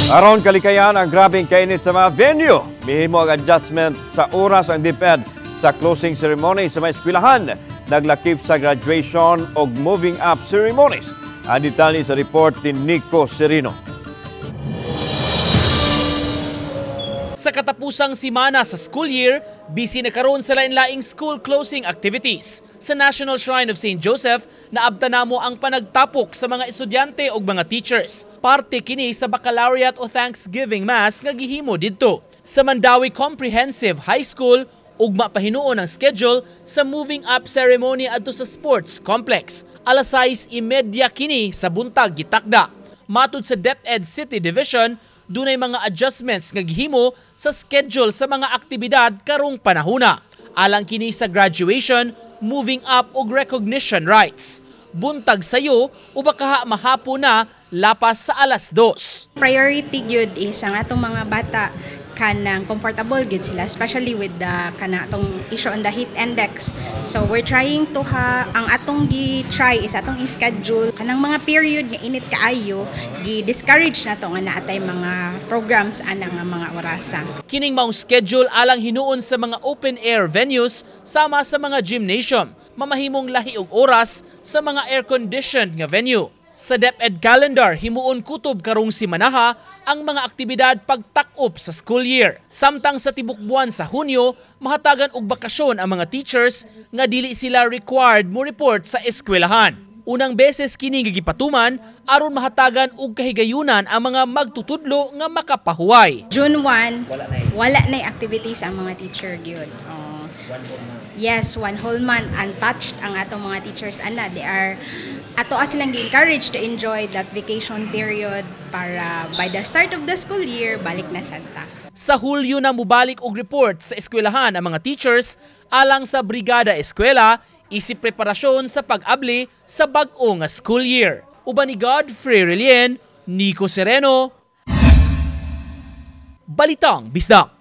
Aron kalikayan ang grabing kainit sa mga venue, mihimo ang adjustment sa oras ang DepEd sa closing ceremony sa mga eskwelahan, naglakip sa graduation o moving up ceremonies. Ang detalye sa report ni Nico Serino. Sa katapusang simana sa school year, busy na karon sa lain-laing school closing activities. Sa National Shrine of St. Joseph, naabta namo ang panagtapok sa mga estudyante ug mga teachers. Parte kini sa Baccalaureate o Thanksgiving Mass nga gihimo didto. Sa Mandaue Comprehensive High School, ugma pa hinuon ang schedule sa moving up ceremony adto sa sports complex. Alas 6:30 kini sa buntag gitakda. Matud sa DepEd City Division, dunay mga adjustments nga gihimo sa schedule sa mga aktibidad karong panahuna. Alang kini sa graduation, moving up ug recognition rites. Buntag sayo o baka mahapon na lapas sa alas 2. Priority gyud is ang atong mga bata, kanang comfortable gyud sila, especially with the kana atong issue on the heat index. So we're trying to ha ang atong gi-try is atong i-schedule kanang mga period nga init kaayo, gi-discourage nato nga naatay mga programs ana nga mga orasa. Kining maong schedule alang hinuon sa mga open air venues sama sa mga gymnasium, mamahimong lahi og oras sa mga air-conditioned nga venue. Sa DepEd calendar, himuon kutob karong simanaha ang mga aktibidad pagtak-op sa school year. Samtang sa tibok buwan sa Hunyo, mahatagan og bakasyon ang mga teachers nga dili sila required mo report sa eskwelahan. Unang beses kini nga gipatuman aron mahatagan og kahigayunan ang mga magtutudlo nga makapahuway. June 1, wala na activities ang mga teacher gyud. Oh. Yes, one whole month untouched ang atong mga teachers ana. They are ato silang gi-encourage to enjoy that vacation period para by the start of the school year, balik na santa. Sa Hulyo na mubalik og report sa eskwelahan ang mga teachers alang sa Brigada Eskwela isip preparasyon sa pag-abli sa bag-o nga school year. Uban ni Godfrey Relien, Nico Sereno, Balitang Bisdak.